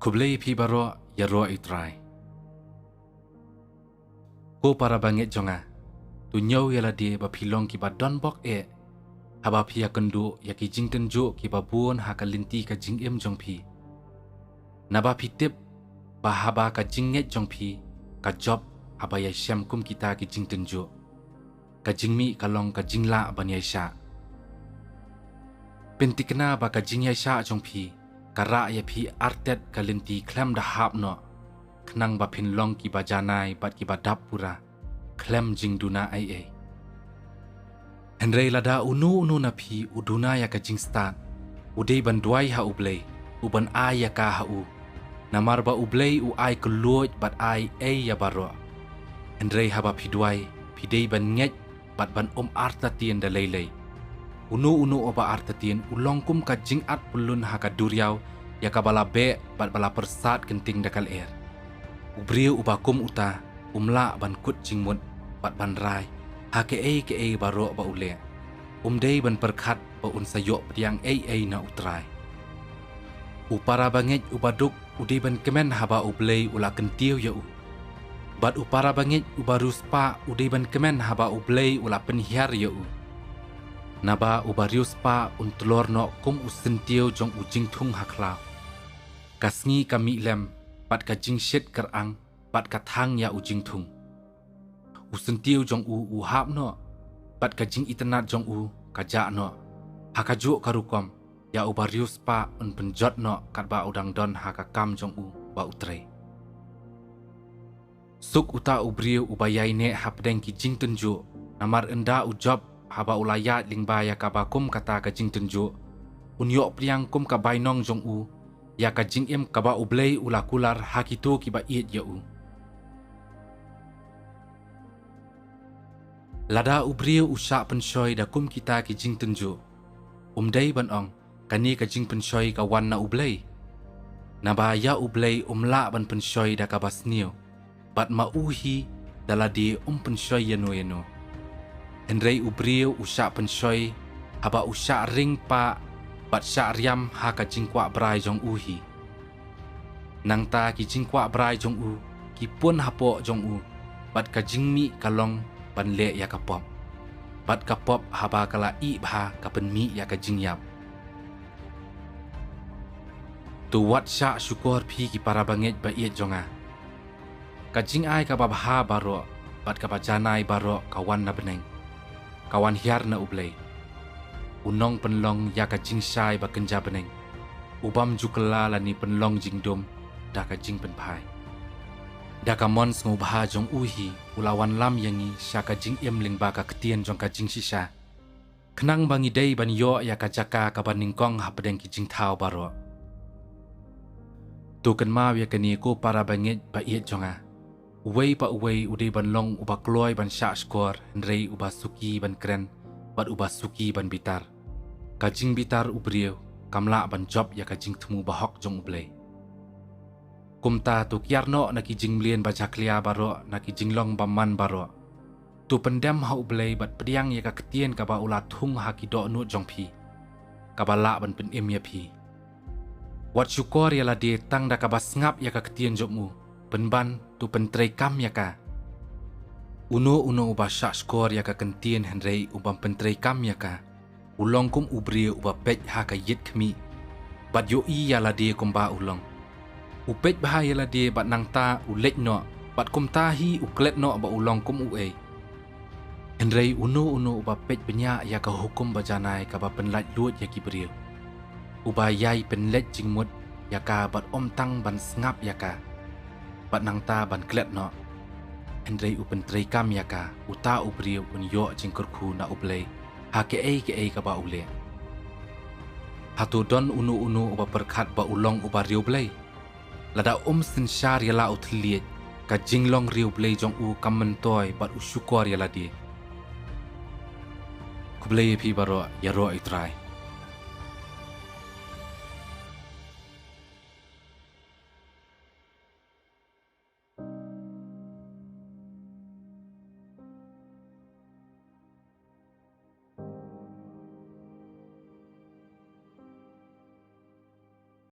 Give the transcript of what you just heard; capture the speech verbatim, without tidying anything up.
Khublei ïa phi baroh, ïaroh ïa u Trai. Ko para bangeit jong nga, to ñiew ïa lade ba phi long kiba don bok eh, haba phi ïakynduh ïa ki jingtynjuh kiba bun ha ka lynti ka jingim jong phi. Naba phi tip ba haba ka jingngeit jong phi ka jop haba ïashem kum kita ki jingtynjuh, ka jingmih ka long ka jinglah ban ïaishah. Pynthikna ba ka jingïaishah jong phi ka rah ïa phi artet ka lynti khlem da hap noh, khnang ba phin long kiba janai bad kiba dap pura khlem jingduna ei ei. Hynrei lada uno uno na phi u duna ïa ka jingstad, u dei ban duwai ha U Blei, u ban ai ïa ka ha u. Namar ba U Blei u ai kylluid bad ai ei ïa baroh. Hynrei haba phi duwai, phi dei ban ngeit bad ban ym artatien da lei lei. Uno uno uba artatien u long kum ka jingat pyllun ha ka duriaw ïa kaba la beh bad ba la pyrsad kynting da ka lyer. U briew uba kum uta um lah ban kut jingmut bad ban rai ha kaei kaei baroh ba u leh. Um dei ban pyrkhat ba un sa ïoh pdiang ei ei na U Trai. U para bangeit uba duk u dei ban kmen haba U Blei u la kyntiew ïa u. Bad u para bangeit uba riewspah u dei ban kmen haba U Blei u la pynhiar ïa u. Naba uba riewspah un tlor noh kum u syntiew jong u jingthung ha khlaw. Ka sngi ka mih lem bad ka jingshit kyrang bad ka thang ïa u jingthung. U syntiew jong u u hap noh bad ka jingitynnad jong u ka jah noh. Ha kajuh ka rukom ïa uba riewspah un pynjot noh katba u dang don ha ka kam jong u ba u trei. Suk uta u briew uba ïaineh hapdeng ki jingtynjuh, namar ynda u jop haba u la ïaid lyngba ïa kaba kum kata ka jingtynjuh, un ïoh pdiang kum ka bainong jong u ïa ka jingim kaba U Blei u la kular ha kito kiba ïeit ïa u. Lada u briew u shah pynshoi da kum kita ki jingtynjuh, um dei ban ong kane ka jingpynshoi ka wan na U Blei. Naba ïa U Blei um lah ban pynshoi da kaba sniew, bad ma u hi da lade um pynshoi ïano ïano. Hynrei u briew u shah pynshoi haba u shah ring pah bad shah riam ha ka jingkwah brai jong u hi. Nangta ki jingkwah brai jong u ki pun hapoh jong u, bad ka jingmih ka long ban leh ïa ka pop. Bad ka pop haba ka la ih bha ka pynmih ïa ka jingïap. To wat shah shukor phi ki para bangeit ba ïeit jong nga. Ka jingai kaba bha baroh bad kaba janai baroh ka wan na bneng. Ka wan hiar na U Blei, u nongpynlong ïa ka jingshai ba kynja bneng, u bym ju kylla lane pynlong jingdum da ka jingpynphai. Da ka mon sngewbha jong u hi u la wanlam ïa ngi sha ka jingim lyngba ka ktien jong ka jingshisha, khnang ba ngi dei ban ïoh ïa ka jaka kaba nyngkong hapdeng ki jingthaw baroh. To kynmaw ïa kane ko para bangeit ba ïeit jong nga. Uwei pa uwei u dei ban long uba kloi ban shah shkor, hynrei uba suki ban kren bad uba suki ban bitar. Ka jingbitar u briew kam lah ban jop ïa ka jingthmu bahok jong U Blei. Kumta to kiar noh na ki jingmlien ba jakhlia baroh, na ki jinglong bymman baroh. To pyndem ha U Blei bad pdiang ïa ka ktien kaba u la thung ha ki dohnud jong phi, kaba lah ban pynim ïa phi. Wat shukor ïa lade tang da kaba sngap ïa ka ktien jong u, pynban to pyntreikam ïa ka. Uno uno uba shah shkor ïa ka ktien hynrei u bym pyntreikam ïa ka, u long kum u briew uba peit ha ka ïit khmih bad ïohi ïa lade kumba u long. U peit bha ïa lade bad nangta u leit noh, bad kumta hi u klet noh ba u long kum uei. Hynrei uno uno uba peit bniah ïa ka hukum ba janai kaba pynlait luid ïa ki briew, uba ïai pynleit jingmut ïa ka bad ym tang ban sngap ïa ka bad nangta ban klet noh, hynrei u pyntreikam ïa ka, uta u briew un ïoh jingkyrkhu na U Blei ha kaei kaei kaba u leh. Hato don uno uno uba pyrkhat ba u long uba riewblei? Lada um synshar ïa la u thylliej, ka jinglong riewblei jong u kam myntoi bad u shukor ïa lade. Khublei ïa phi baroh, ïaroh ïa U Trai.